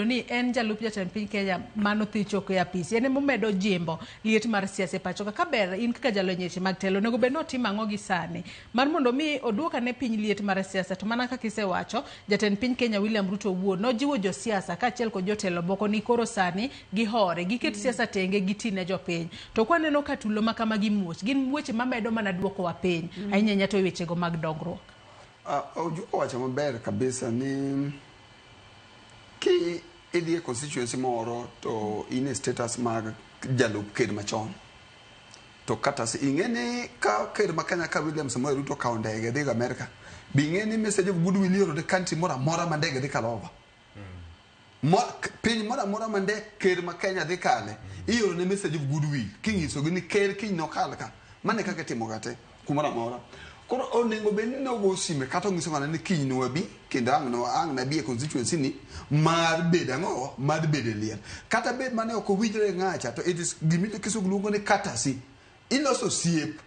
Ni en jalup jatend piny Kenya mano thi choko e apisi en emomedo jimbo liet mar siasa e pacho ka. Kaber in kaka jalony e weche mag telo onego bed ni otim ang'o gi sani mar mondo mi oduok ane piny liet mar siasa. To mana kaka isewacho, jatend piny Kenya William Ruto owuon nojiwo josiasa kaachiel kod jotelo moko ni koro sani gihore, giket siasa tenge, giti ne jopiny. To kwaneno ka tulo ma kamagi muoch, gin weche mamedo mana duokowa piny ahinya ahinya to e wechego mag dongruok. Ojuko owacho maber kabisa ni ki idhi e constituency moro to in e status mag jalup ker machon to kata ing'e ni ka ker ma Kenya ka William Samoei Ruto okawo ndege dhi America, be ing'e ni message of goodwill ioro ne country moro amora ma ndege dhi kalo over. Piny moro amora ma ndek ker ma Kenya dhi kale, ioro ne message of goodwill kinyisogi ni ker kiny nokal ka. Mano e kaka itimo ga te kumoro amora. Koro onego bed ni nogo sime kata onyiso ng'ano ni kiny nwabi kendo ang' no ang' nabi e constituency ni mar bedo ang'o mar bedo e liel. Kata bed mane ok owinjre ng'acha to it is gima kisungu luongo ni courtesy. Iloso osiep.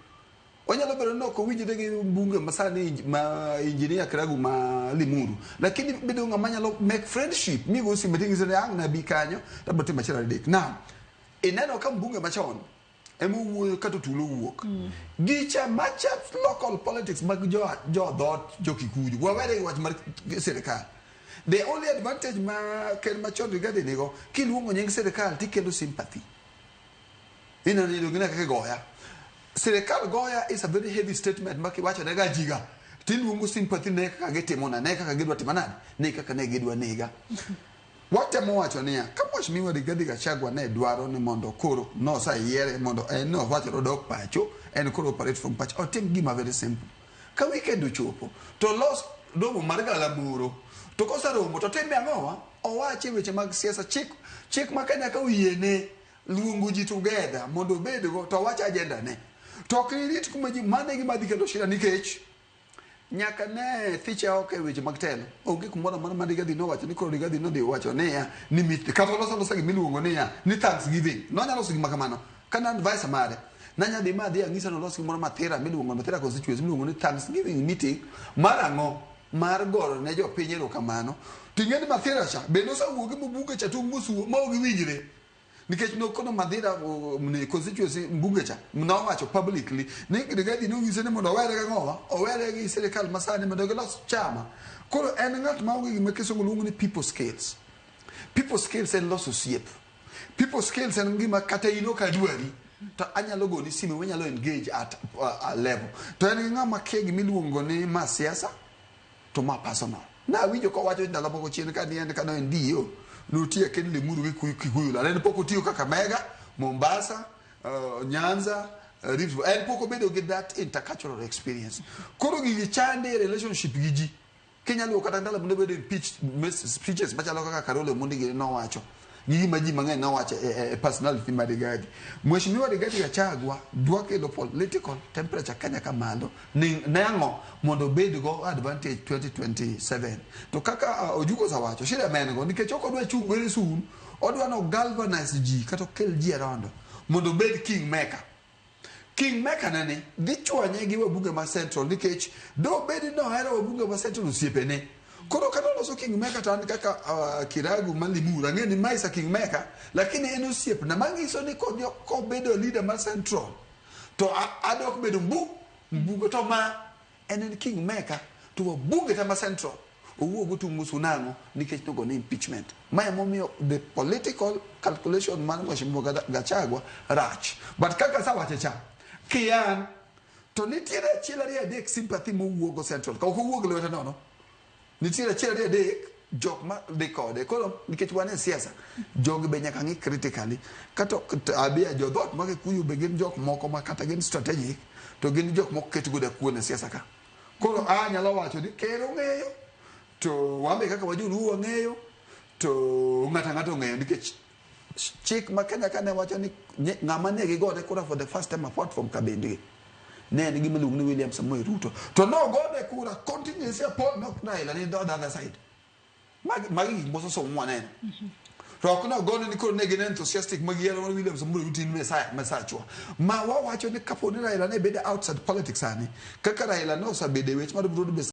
Onyalo bedo ni ok owinjre gi mbunge ma sani ma Engineer Kiragu ma Limuru, lakini bedo ng'ama nyalo make friendship migo sime ting'ise ni ang' nabi kanyo tabro timo achiel adek. Now, ineno ka mbunge machon ema owuoyo kata otulo owuok. Gicha macha local politics mag jo jo dhoot jo Kikuyu. Wawere gi wach mar sirikal. The only advantage ma ker machon Rigathi nigo, kiluongo nying sirikal tikelo sympathy. Ineno ni donge kaka goya. Sirikal goya is a very heavy statement ma kiwacho ne ga jiga tiluongo sympathy ne kaka gitimona, ne kaka gidwa timo nade, ne kaka ne gidwa nega. Watemo wacho niya, ka Mheshimiwa Rigathi Gachagua ne dwaro ni mondo koro noseyiere mondo en nowacho ni odok pacho, en koro operate from pacho, otim gima very simple. Ka weekend ochopo, to los romo mar galamoro. To koseromo to time ang'owa? Owache weche mag siasa. Chik, chik ma Kenya ka oyiene luongo ji together mondo obedgo to owach agenda ne. To ok irit kuma ji, mano e gima dhi kelo shida nikech nyaka ne thiche oko e weche mag telo. Onge kumoro amora ma Rigathi nowacho ni koro Rigathi nodhi wacho niya ni mit kata oloso alosa gima iluongo niya ni Thanksgiving. Nonyalo loso gima kamano. Ka ne advice mare, nanya dhi ma adhi ang'isa ni olos gimoro Mathira miluongo Mathira constituency miluongo ni Thanksgiving meeting mar ang'o? Mar goro ne jopiny erokamano. To ing'e ni Mathira cha be nosewuok gi mbunge cha tung' mosuo ma ok giwinjre. Nikech nokono Mathira ni constituency mbunge cha nowacho publicly ni Rigathi nonyise ni mondo owere gi ang'owa? Owere gi sirikal masani mondo gilos chama. Koro en ng'at ma onge gima kisungu luongo ni people skills. People skills en loso osiep. People skills en gima kata in ok adwari to anyalo goni simu wanyalo engage at a level. To en gi ng'ama kia gima iluongo ni ma siasa to ma personal. Nawinjo kowacho ndalo moko chien ka ni en kane en DO notiyo e kind Limuru gi Kikuyu land. En pok otiyo Kakamega, Mombasa, Nyanza, Rift Valley. En pok obedo gi that intercultural experience. Koro gigi chande e relationship gi ji. Kinyalo kata ndalo mane obedo impeached, speeches machalo kaka Carole Omondi gini nowacho. Gi gima ji mang'eny nowacho e personality mar Rigathi. Mheshimiwa Rigathi Gachagua dwa kelo political temperature Kenya ka malo. Ni, ne ang'o? Mondo obed go advantage 2027. To kaka Ojuko osewacho, shida ma en go, nikech ok odwa chung' very soon, odwa no galvanize ji kata okel ji around mondo obed king maker. King maker ne ni dhi chwanye gi wabunge ma Central nikech dobed ni nohero wabunge ma Central osiepene. Koro kata oloso king maker to an kaka Kiragu ma Limuru ang'eyo ni ma is a king maker lakini en osiepna manyiso ni kobedo leader ma Central to adok bedo mbunge to ma en king maker to wabunge ta ma Central owuok go tung' musu nang'o nikech nogone impeachment. Ma emomiyo the political calculation mar Mheshimiwa Gachagua rach. But kaka asewacho cha, kian to nitiere achiel ariyo adek sympathy mowuok go Central ka ok owuok lwete nono. Nitiere achiel ariyo adek jok ma dhi kode. Koro nikech wan e siasa, jogi be nyaka ng'i critically. Kata abia jo dhoot ma Kikuyu be gin jok moko ma kata gin strategic to gin jok mok ket godo kuon e siasa ka. Koro anyalo wacho ni ker ong'eyo to wan be kaka wajoluo wang'eyo to ng'ato ang'ata ong'eyo nikech chik ma Kenya ka ne wacho ni ng'ama ne gigone kura for the first time apart from Kabendgi ne en gima iluongo ni William Samoei Ruto to nogone kura contingency upon not Raila ni the other side. Magi gik mosesomo mwaneno. To ok nogone ni koro ne gin enthusiastic ma giyiero mar William Samoei Ruto in Messiah, Mesachwa. Ma wawacho ni kapo ni Raila ne bedo outside politics sani, kaka Raila ne osebedo e wech mar broad based